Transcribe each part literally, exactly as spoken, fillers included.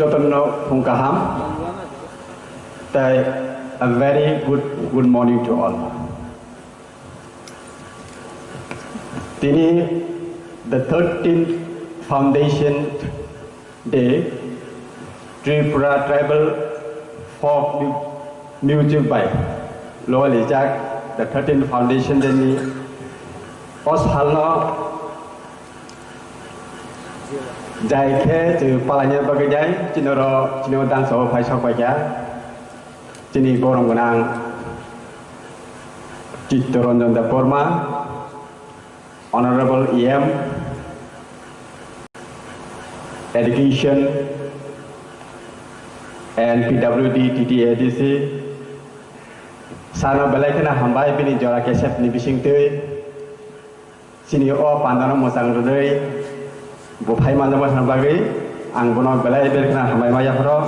Jotono phung kaham. Tai a very good, good morning to all. Tini the thirteenth foundation day, Tripura Tribal Folk Mu-, Music by Loalijak, the thirteenth foundation day ni o salno jai khe chwng palaina bagwi jai, chini oro, chini o dance o phai sok pai kha. Chini borom gwnang Chittaranjan Debbarma, Honorable E M, Education and P W D, T T A D C, sano belai kheno hambai bini jora kesep ni bisingtwi. Chini o pandano mwchang rwdwi bo phai manjakma thang bagwi ang bono belai belai kheno hambai ma yapharo.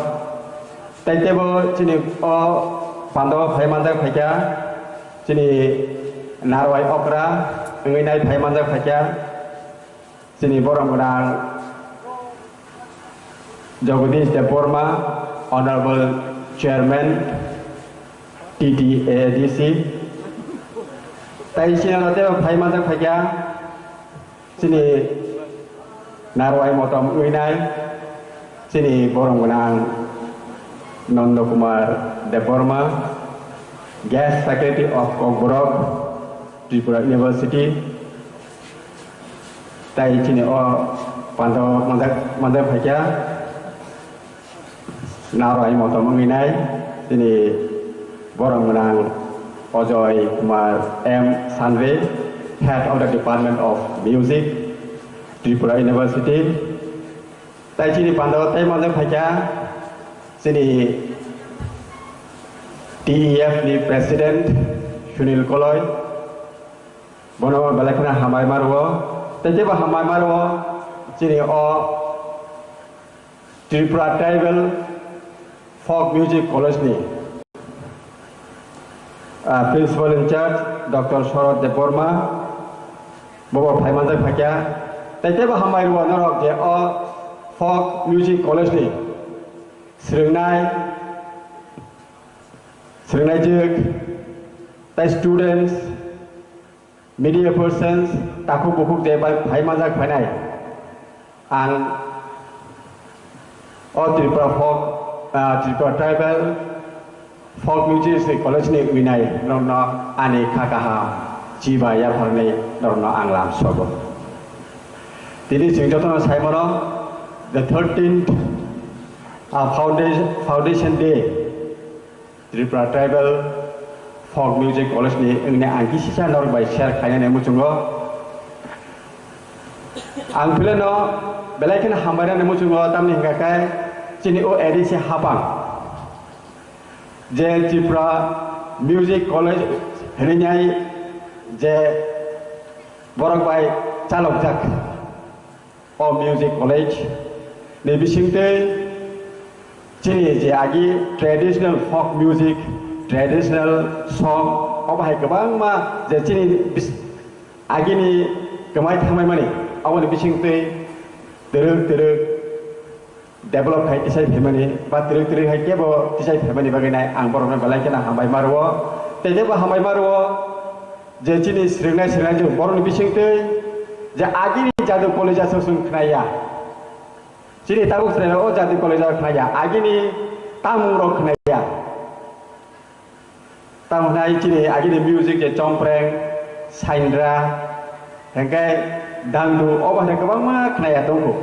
Tai teibo chini o pandao phai manjak phaikha, chini Narwai okra wngwi nai phai manjak phaikha, chini borom gwnang Jagadish Debbarma, Honorable Chairman, T T A D C. Tai chini no teibo phai manjak phaikha, chini Narwai motom wngwi nai, chini borom gwnang Nanda Kumar Debbarma, Guest Faculty of Kokborok, Tripura University. Tai chini o pandao manjak, manjak phaikha. Narwai motom wngwi nai, chini borom gwnang Ajoy Kumar M Sanve, Head of the Department of Music, Tripura University. Tai chini pandao tai manjak phaikha, chini T E F ni President Sunil Koloi, bono belai kheno hambai ma rwo, tai teibo hambai ma rwo, chini o Tripura Tribal Folk Music College ni, ah, Principal in Charge Doctor Sharad Debbarma, bobo phai manjak phaikha. Tai teibo hambai rwo norok je o Folk Music College ni swrwngnai, swrwngnaijwk, tai students, media persons, takhuk bukhuk je bai phai manjak phainai. Ang o Tripura Folk, ah, Tripura Tribal Folk Music College ni winai norokno ani kha kaham chiba yapharni norokno ang lam sogo. Tini chwng jotono sai mano, the thirteenth, ah, foundation, foundation day. Tripura Tribal Folk Music College ni wngni ang kisisa norok bai share khainani muchungo. Ang phileno belai kheno hambainani muchungo, tamni hwnkha khe chini o A D C hapang je Tripura Music College hwnwi nai je borok bai chalokjak. O music college ni bisingtwi chini je agi traditional folk music, traditional song, obo hai kwbangma je chini bis-, agini kwmai thangmani, oboni bisingtwi twrwk twrwk develop khai tisai phaimani, ba twrwk twrwk hai kebo tisai phaimani bagwi nai ang borokno belai kheno hambai ma rwo. Tei teibo hambai ma rwo. Je chini swrwngnai swrwngnai je borokni bisingtwi je agini jadu college aswk chwng khnaya. Chini tabuk chwrairok o jadu college o khnaya, agini tamungrok khnaya. Tamo hwnai chini agini music je chompreng, saindra, hwnkhe dangdu, obo hai kwbangma khnaya tongo.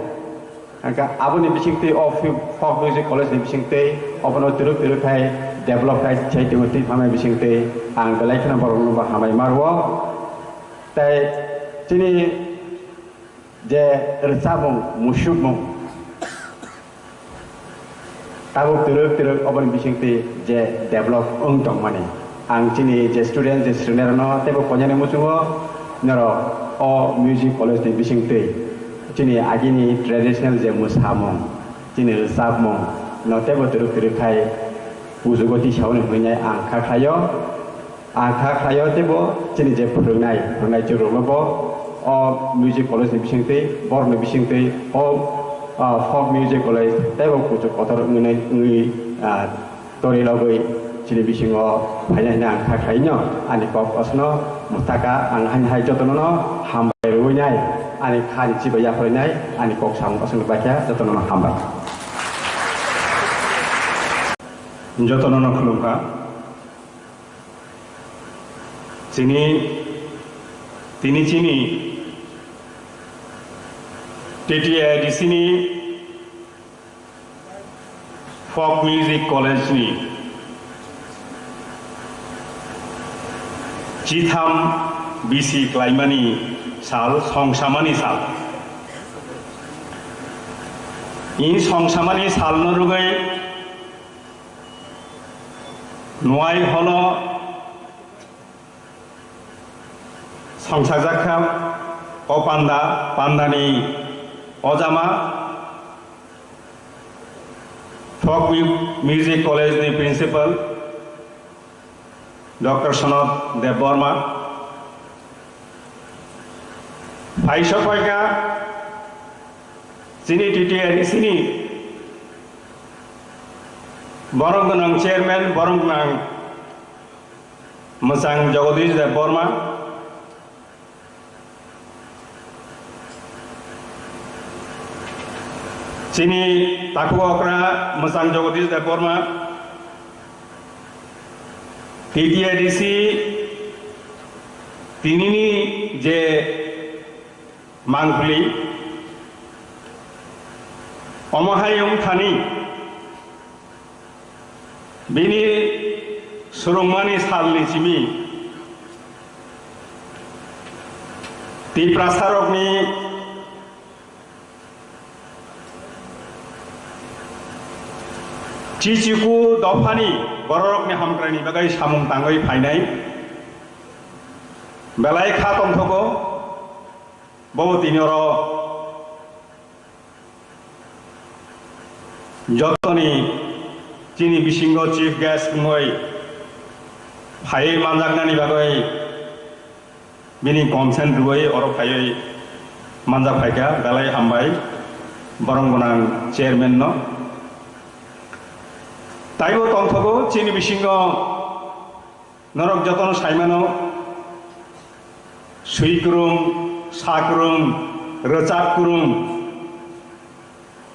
Hwnkhe aboni bisingtwi o fi-, folk music college ni bisingtwi obono twrwk twrwk khai develop khai sai tongo twi phanai bisingtwi ang belai kheno borokno bo hambai ma rwo. Tei chini je rwchapmung, musukmung, tabuk twrwk twrwk oboni bisingtwi je develop wng tongmani. Ang chini je student, je senior no teibo koinani muchungo norok o music college ni bisingtwi chini agini traditional je mwsamung, chini rwchapmung no teibo twrwk twrwk khai pujugo tisaoni hwnwi ang kha khlaio. Ang kha khlaio teibo chini je phwrwngnai, phwrwngnai chwrwngno bo o music college ni bisingtwi, borokni bisingtwi o Ah, folk music college teibo kuchuk kotor wngwi, wngwi, ah, torwi logwi chini bisingo phainai hwnwi ang kha khlaino. Ani kok osno mwthaka ang haini hai jotono no hambai rwinai, ani khani chibai yapharinai, ani kok samung osno baikha jotono no hambai. Jotono no khulumkha. Chini, tini chini T T A D C ni Folk Music College ni chitham bisi klaimani sal, songsamani sal. In songsamani sal no rwgwi Nuai holo songsajakha o panda, pandani ojama Folk Mu-, Music College ni Principal Doctor Sonod Debbarma. Phaisa phaikha chini T T A D C ni borok gwnang chairman, borok gwnang Mwchang Jagadish Debbarma, chini takhuk okra Mwchang Jagadish Debbarma, T T A D C tinini je mangpili, omo hai wng thani bini swrwngmani salni simi Tiprasarokni chichiku dophani bororokni hamkraini bagwi samung tangwi phainai belai kha tongthogo. Bo tini oro jotoni chini bisingo chief guest wngwi phaiwi manjaknani bagwi bini consent rwui oro phaiwi manjak phaikha, belai hambai borok gwnang chairman no. Taibo tongthogo chini bisingo Norok jotono saimano, swi kwrwng, sa kwrwng, rwchap kwrwng,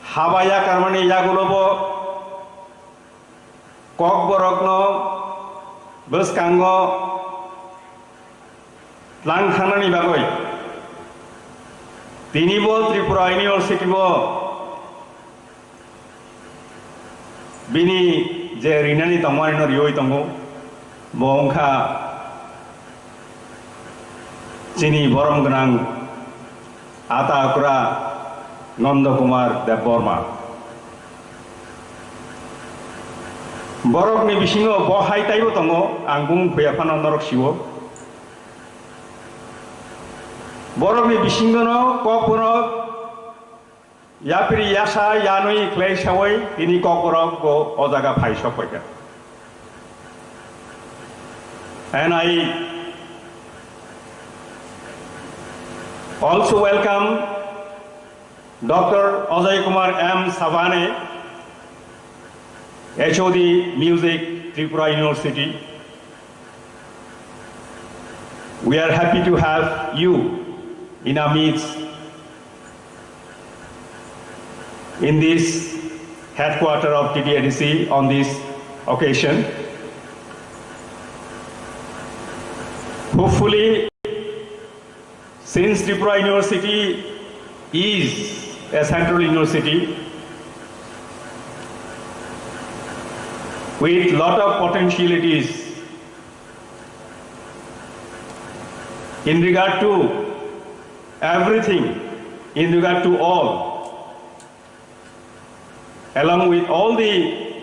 haba yakarmani yagulobo Kokborokno bwskango tlang thangnani bagwi tinibo Tripura University-bo bini je rinani tongmani no riwi tongo, bo wngkha chini borom gwnang ata okra Nondo Kumar Debbarma. Borokni bisingo bo hai taibo tongo, ang bumung khuya phano norok siwo. Borokni bisingono kokborok yapri yasa yanwi khlai sawi tini kokborok bo o jaga phai sok paikha. And I also welcome Doctor Ajay Kumar M Savane, H O D Music, Tripura University. We are happy to have you in our midst in this headquarter of T T A D C on this occasion. Hopefully, since Tripura University is a central university with lot of potentialities in regard to everything, in regard to all, along with all the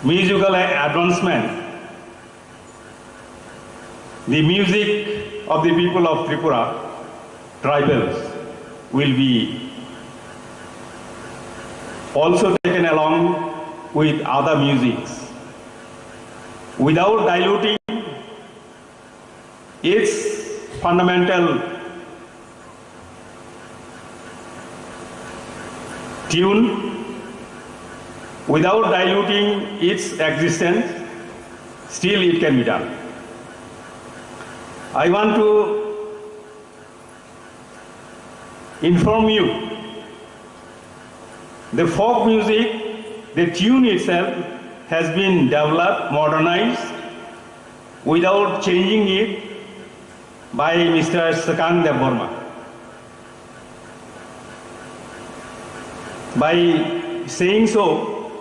musical advancement, the music of the people of Tripura, tribals, will be also taken along with other musics without diluting its fundamental tune without diluting its existence, still it can be done. I want to inform you, the folk music, the tune itself has been developed, modernized without changing it by Mister Swkang Debbarma. By saying so,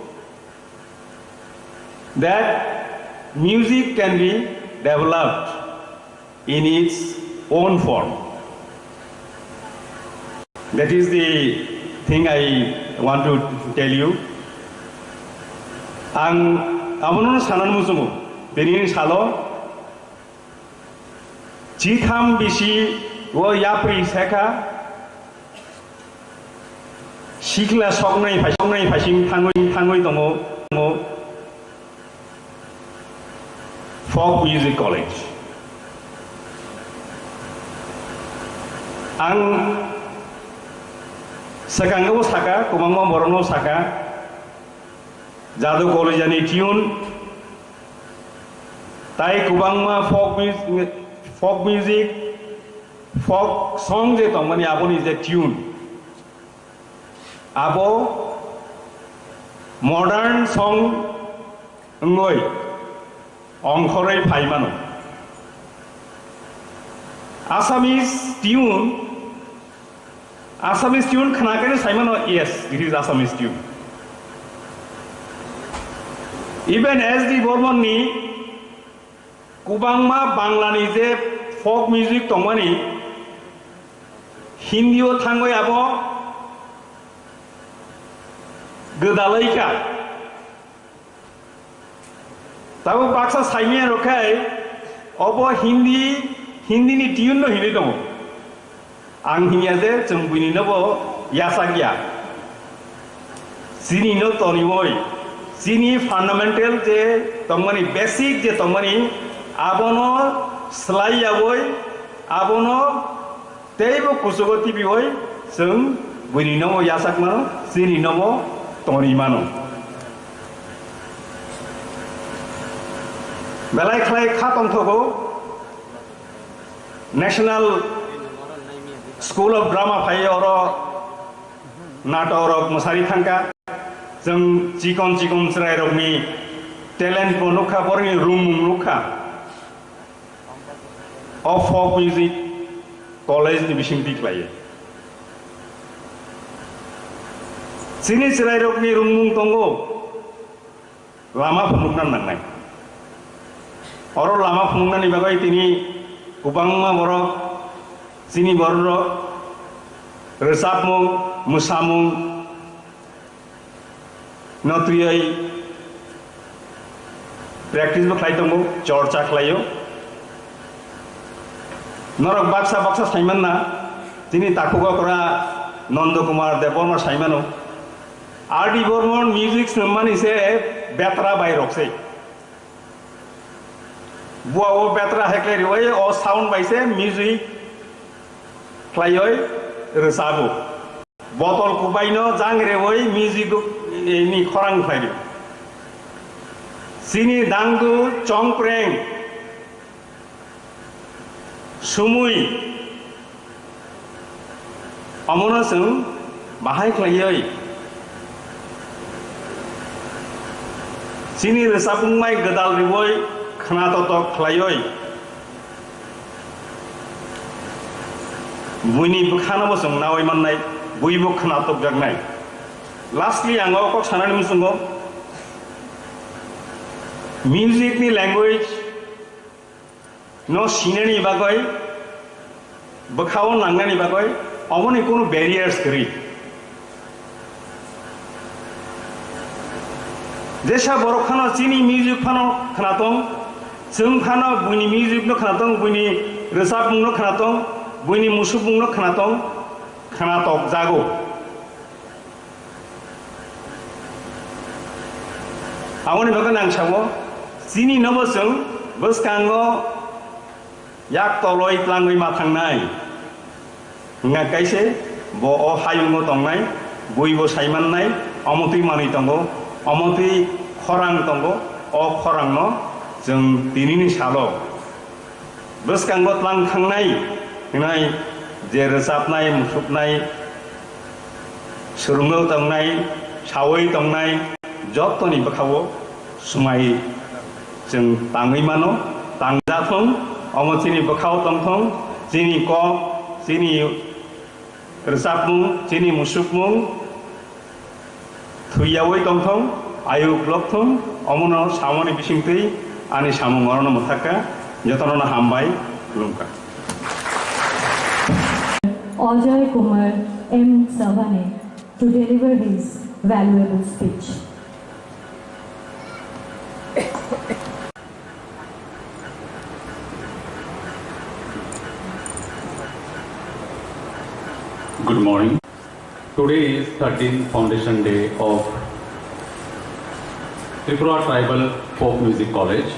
that music can be developed in its own form. That is the thing I want to tell you. Ang abono sanani muchungo, tini salo chitham bisi o yapri sekha, sikla soknai phai-, soknai phaising thangwi, thangwi tongo, tongo. Folk Music College. Ang swkango saka, kwbangma borokno saka, Jadu College ni tune, tai kwbangma folk music, folk music, folk song je tongmani aboni je tune. Abo modern song wngwi ongkhorwi phai mano. Assamese tune, Assamese tune khna khe sai mano, yes, it is Assamese tune. Even S D Burman ni kwbangma Bangla ni je folk music tongmani, Hindi o thangwi abo gwdalai kha. Tabuk baksa saimanya rok khai obo Hindi, Hindi ni tune no hinwi tongo. Ang hinya je chwng buini no bo yachak ya. Chini no toniwi, chini fundamental je tongmani, basic je tongmani, abono slai yawi, abono teibo kuchugo tibiwi chwng buini nomo yachak mano, chini nomo toni mano. Belai khlai kha tongthogo National School of Drama phai oro natok rok mwsari thangkha. Chwng chikon chikon chwrai rokni talent bo nukha, borokni rungmung nukha. O folk music college ni bising twi khlaiwi. Chini chwrairokni rungmung tongo, lama phunukna nangnai. Oro lama phunuknani bagwi tini kwbangma borok, chini bororok rwchapmung, mwsamung, no twiwi practice bo khlai tongo, chorcha khlaio. Norok baksa baksa saimanna, chini takhuk okra Nondo Kumar Debbarma saimano, R D Burman music swnam mani se betra bai rok se. Bua o betra hekle riwi o sound bai se music khlaiwi rwchabo. Botol kubaino jang rewi music ni khorang khlai di. Chini dangdu chongpreng sumui omono chwng bahai khlaiwi. Chini rwchapung mai gwdal riwi khna totok khlaiwi. Buini bwkhano bo chwng nawi mannai, buibo khna tokjaknai. Lastly, ang o kok sanani muchungo, music ni language no sinani bagwi, bwkhao nangnani bagwi, omoni kunu barriers kwrwi. Jesa borok phano chini music phano khna tong, chwng phano buini music no khna tong, buini rwchapmung no khna tong, buini musukmung no khna tong, khna tok jago. Aboni bagwi ang sao, chini nobo chwng bwskango yak toloi tlangwi ma thangnai. Wngkha kaise bo o hayungo tongnai, Buibo saimannai, omo twi manwi tongo, omo twi khorang tongo, o khorangno chwng tinini salo bwskango tlang thangnai hwnwi je rwchapnai, musuknai, swrwngwi tongnai, sawi tongnai, jottoni bwkhao swmai chwng tangwi mano, tangjathung, omo chini bwkhao tongthung, chini kok, chini rwchapmung, chini musukmung thwiyawi tongthung, ayuk lokthung, omono samoni bisingtwi ani samung orono mwthakha, jotono hambai, khulumkha. Ajay Kumar M Savane to deliver his valuable speech. Good morning. Today is thirteenth foundation day of Tripura Tribal Folk Music College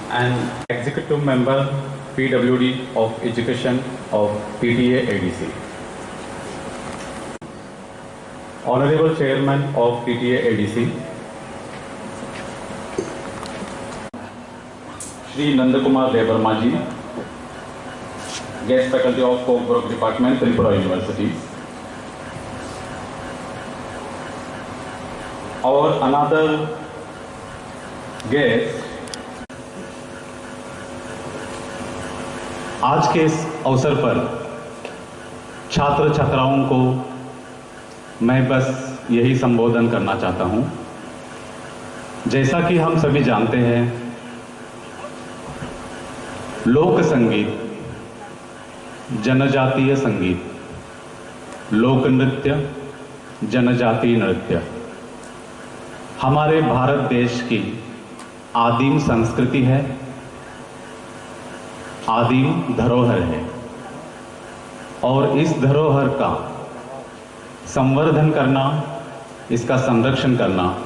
and executive member P W D of education of T T A A D C. Honorable Chairman of T T A A D C, Shri Nandakumar Debbarma ji, Guest Faculty of Folk Work Department, Tripura University. Our another guest, आज के इस अवसर पर छात्र छात्राओं को मैं बस यही संबोधन करना चाहता हूँ। जैसा कि हम सभी जानते हैं, लोक संगीत, जनजातीय संगीत, लोक नृत्य, जनजातीय नृत्य हमारे भारत देश की आदिम संस्कृति है, आदिम धरोहर है और इस धरोहर का संवर्धन करना, इसका संरक्षण करना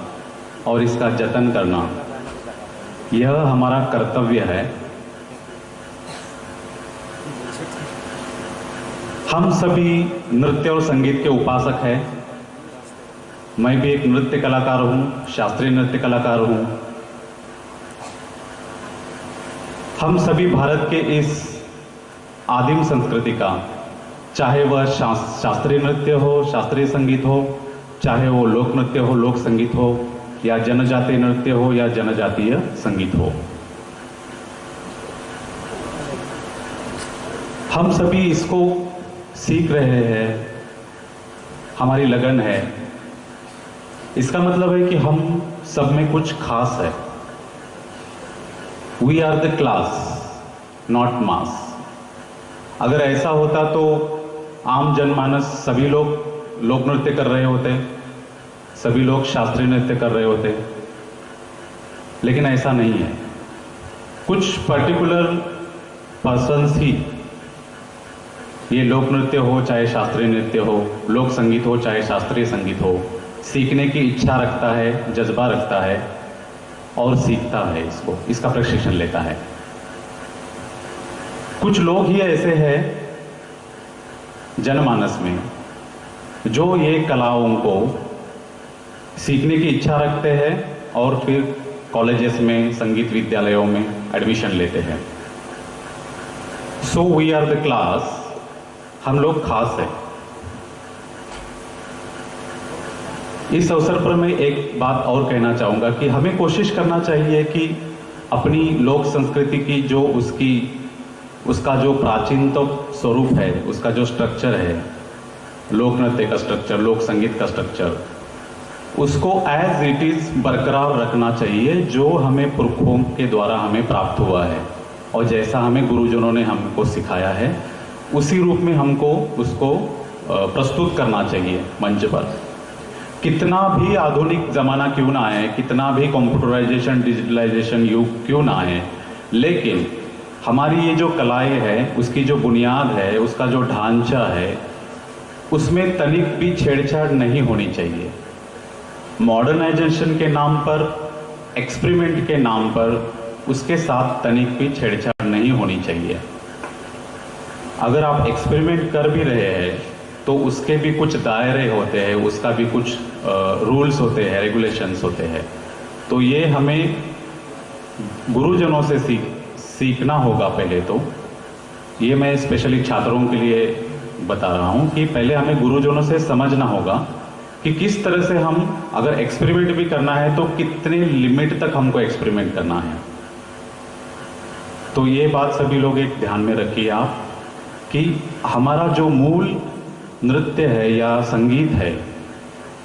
और इसका जतन करना, यह हमारा कर्तव्य है। हम सभी नृत्य और संगीत के उपासक हैं। मैं भी एक नृत्य कलाकार हूँ, शास्त्रीय नृत्य कलाकार हूँ। हम सभी भारत के इस आदिम संस्कृति का, चाहे वह शास-, शास्त्रीय नृत्य हो, शास्त्रीय संगीत हो, चाहे वो लोक नृत्य हो, लोक संगीत हो, या जनजातीय नृत्य हो, या जनजातीय संगीत हो, हम सभी इसको सीख रहे हैं, हमारी लगन है। इसका मतलब है कि हम सब में कुछ खास है। We are the class, not mass। अगर ऐसा होता तो आम जनमानस, सभी लोग लोक नृत्य कर रहे होते, सभी लोग शास्त्रीय नृत्य कर रहे होते, लेकिन ऐसा नहीं है। कुछ पर्टिकुलर पर्सन्स ही ये लोक नृत्य हो, चाहे शास्त्रीय नृत्य हो, लोक संगीत हो, चाहे शास्त्रीय संगीत हो, सीखने की इच्छा रखता है, जज्बा रखता है और सीखता है इसको, इसका प्रशिक्षण लेता है। कुछ लोग ही ऐसे हैं जनमानस में जो ये कलाओं को सीखने की इच्छा रखते हैं और फिर कॉलेजेस में, संगीत विद्यालयों में एडमिशन लेते हैं। So we are the class, हम लोग खास हैं। इस अवसर पर मैं एक बात और कहना चाहूँगा कि हमें कोशिश करना चाहिए कि अपनी लोक संस्कृति की जो उसकी, उसका जो प्राचीनतम स्वरूप है, उसका जो स्ट्रक्चर है, लोक नृत्य का स्ट्रक्चर, लोक संगीत का स्ट्रक्चर, उसको as it is बरकरार रखना चाहिए, जो हमें पुरखों के द्वारा हमें प्राप्त हुआ है और जैसा हमें गुरुजनों ने हमको सिखाया है, उसी रूप में हमको उसको, अ, प्रस्तुत करना चाहिए मंच पर। कितना भी आधुनिक ज़माना क्यों ना आए, कितना भी कंप्यूटराइजेशन, डिजिटलाइजेशन युग क्यों ना आए, लेकिन हमारी ये जो कलाएँ हैं, उसकी जो बुनियाद है, उसका जो ढांचा है, उसमें तनिक भी छेड़छाड़ नहीं होनी चाहिए। मॉडर्नाइजेशन के नाम पर, एक्सपेरिमेंट के नाम पर उसके साथ तनिक भी छेड़छाड़ नहीं होनी चाहिए। अगर आप एक्सपेरिमेंट कर भी रहे हैं, तो उसके भी कुछ दायरे होते हैं, उसका भी कुछ रूल्स होते हैं, रेगुलेशंस होते हैं। तो ये हमें गुरुजनों से सीख सीखना होगा पहले तो। ये मैं स्पेशली छात्रों के लिए बता रहा हूँ कि पहले हमें गुरुजनों से समझना होगा कि किस तरह से हम, अगर एक्सपेरिमेंट भी करना है तो कितने लिमिट तक हमको एक्सपेरिमेंट करना है। तो ये बात सभी लोग एक ध्यान में रखिए आप कि हमारा जो मूल नृत्य है या संगीत है,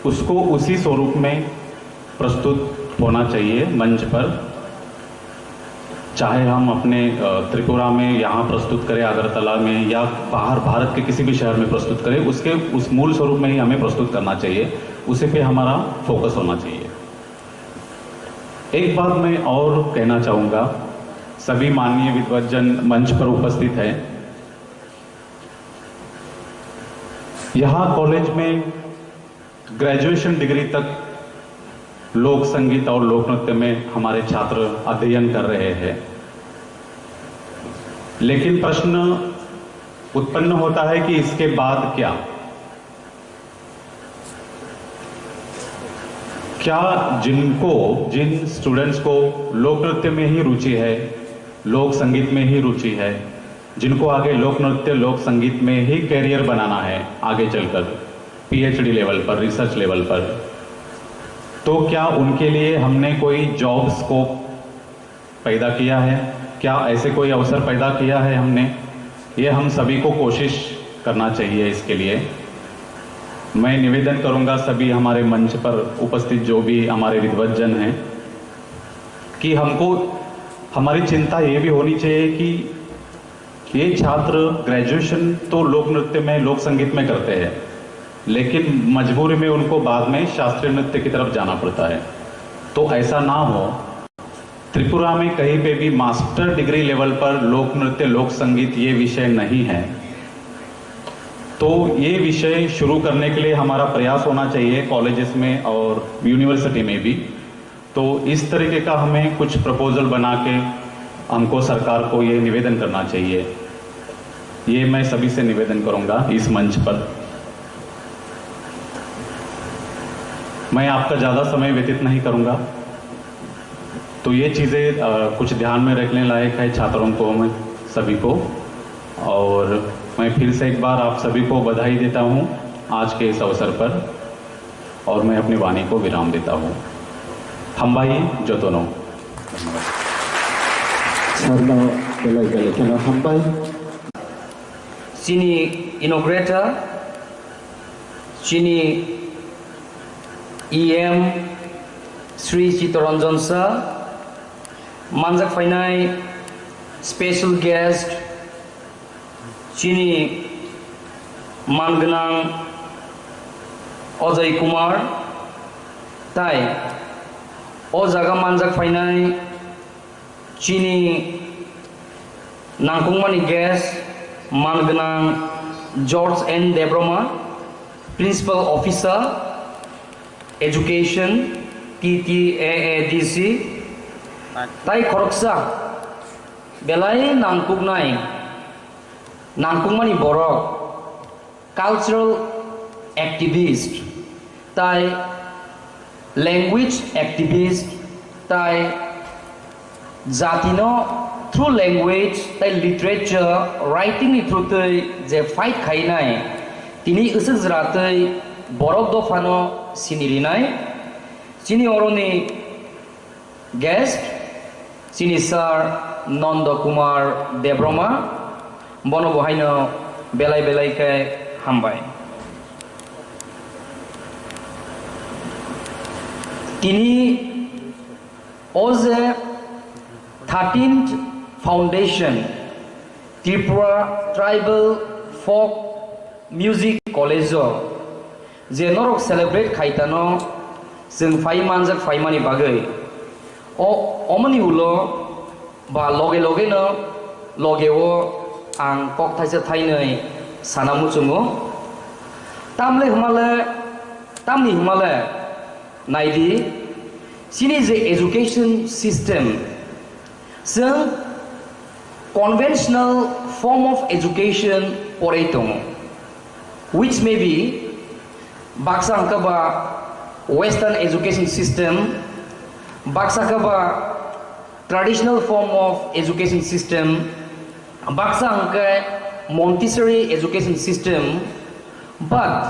उसको उसी स्वरूप में प्रस्तुत होना चाहिए मंच पर। चाहे हम अपने, अ, त्रिपुरा में यहाँ प्रस्तुत करें, अगरतला में, या बाहर भारत के किसी भी शहर में प्रस्तुत करें, उसके उस मूल स्वरूप में ही हमें प्रस्तुत करना चाहिए, उसी पे हमारा फोकस होना चाहिए। एक बात मैं और कहना चाहूँगा, सभी माननीय विद्वज्जन मंच पर उपस्थित हैं, यहाँ कॉलेज में ग्रेजुएशन डिग्री तक लोक संगीत और लोक नृत्य में हमारे छात्र अध्ययन कर रहे हैं, लेकिन प्रश्न उत्पन्न होता है कि इसके बाद क्या? क्या जिनको, जिन स्टूडेंट्स को लोक नृत्य में ही रुचि है, लोक संगीत में ही रुचि है, जिनको आगे लोक नृत्य, लोक संगीत में ही करियर बनाना है आगे चलकर, पीएचडी लेवल पर, रिसर्च लेवल पर, तो क्या उनके लिए हमने कोई जॉब स्कोप पैदा किया है? क्या ऐसे कोई अवसर पैदा किया है हमने? ये हम सभी को कोशिश करना चाहिए इसके लिए। मैं निवेदन करूंगा सभी हमारे मंच पर उपस्थित जो भी हमारे विद्वज्जन हैं कि हमको, हमारी चिंता ये भी होनी चाहिए कि ये छात्र ग्रेजुएशन तो लोक नृत्य में, लोक संगीत में करते हैं, लेकिन मजबूरी में उनको बाद में शास्त्रीय नृत्य की तरफ जाना पड़ता है। तो ऐसा ना हो, त्रिपुरा में कहीं पे भी मास्टर डिग्री लेवल पर लोक नृत्य, लोक संगीत ये विषय नहीं है। तो ये विषय शुरू करने के लिए हमारा प्रयास होना चाहिए कॉलेजेस में और यूनिवर्सिटी में भी। तो इस तरीके का हमें कुछ प्रपोजल बना के हमको सरकार को ये निवेदन करना चाहिए। ये मैं सभी से निवेदन करूँगा इस मंच पर। मैं आपका ज़्यादा समय व्यतीत नहीं करूँगा। तो ये चीज़ें, अ, कुछ ध्यान में रखने लायक है छात्रों को, मैं सभी को। और मैं फिर से एक बार आप सभी को बधाई देता हूँ आज के इस अवसर पर। और मैं अपनी वाणी को विराम देता हूँ। Hambai jotono. Sarno belai belai kheno hambai. Chini inaugurator, chini E M Sri Chittoranjan Sir, manjak phainai special guest, chini man gwnang Ajay Kumar, tai o jaga manjak phainai chini nangkukmani guest man gwnang George N Debbarma, Principal Officer, Education, T T A A D C, tai khoroksa belai nangkuknai, nangkukmani borok, cultural activist, tai language activist, tai jatino through language tai literature, writing ni through twi je fight khainai, tini iswk jwra twi borok dophano sinirinai. Chini oroni guest, chini Sir Nanda Kumar Debbarma, bono bo haino belai belai khe hambai. Tini o je thirteenth Foundation Tripura Tribal Folk Music College o je norok celebrate khaitano chwng phai manjak phaimani bagwi. O, omoni ulo ba loge loge no loge o ang kok thaisa thainwi sana muchungo. Tamle hwnmale, tamni hwnmale naidi, chini je education system, chwng conventional form of education porei tongo. which may be baksa hwnkhe ba Western education system, baksa khe ba traditional form of education system, baksa hwnkhe Montessori education system, but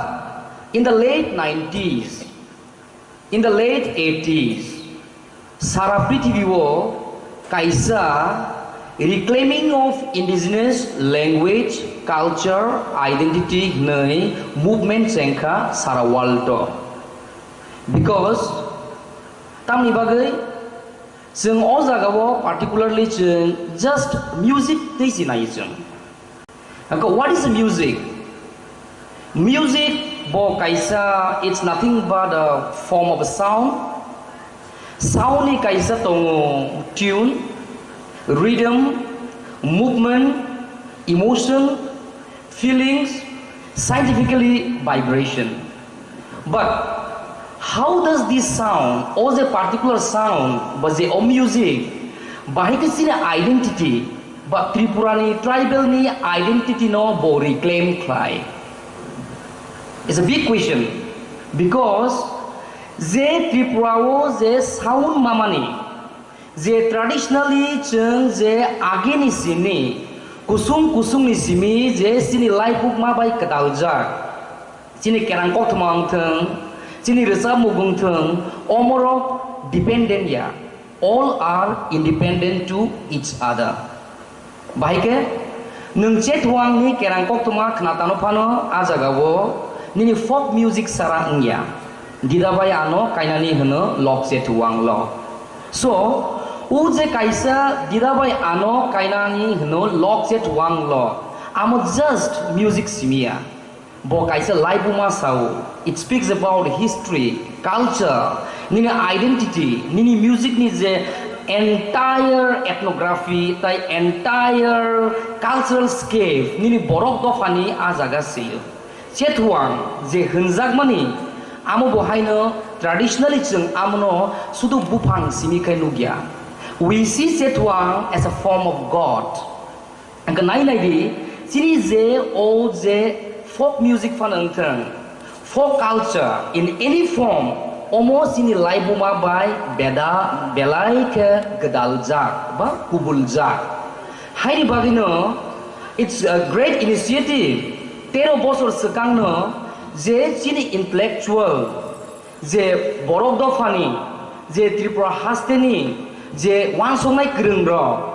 in the late nineties, in the late eighties, sara prithibio kaisa reclaiming of indigenous language, culture, identity hwnwi movement chengkha sara world o. Because tamni bagwi chwng o jagao particularly chwng just music tei si nai chwng. Hwnkhe, what is music? Music bo kaisa, it's nothing but a form of a sound. Sound ni kaisa tongo tune, rhythm, movement, emotion, feelings, scientifically vibration. But how does this sound, o je particular sound, ba je o music, bahai khe chini identity, ba Tripura ni tribal ni identity no bo reclaim khlai? It's a big question, because je Tripura o je sound mamani, je traditionally chwng je agini simi, kusung kusung ni simi je chini laibuma bai kwdaljak, chini kerang koktwma wng thung, chini rwchapmung wng thung, omorok dependent ya, all are independent to each other. Bahai khe, nwng Chetwang ni kerang koktwma khna tano phano, a jagao nini folk music sara wngya. Dida bai ano kainani hwno Lok Chetwang lo. So, o je kaisa Dida bai ano kainani hwno Lok Chetwang lo, amo just music simiya. Bo kaisa laibuma sao. It speaks about history, culture, nini identity, nini music ni je entire ethnography tai entire cultural scape nini borok dophani a jaga sio. Chetwang je hwnjakmani, amo bo haino traditionally chwng amono sudu buphang simi khai nukya. We see Chetwang as a form of God. Hwnkhe nai nai di, chini je o je folk music phano wng thung, folk culture in any form, omo chini laibuma bai beda belai khe gwdaljak ba kubuljak. Haini bagwino it's a great initiative, tero bosor swkangno je chini intellectual, je borok dophani, je Tripura hasteni, je uansuknai kwrwngrok,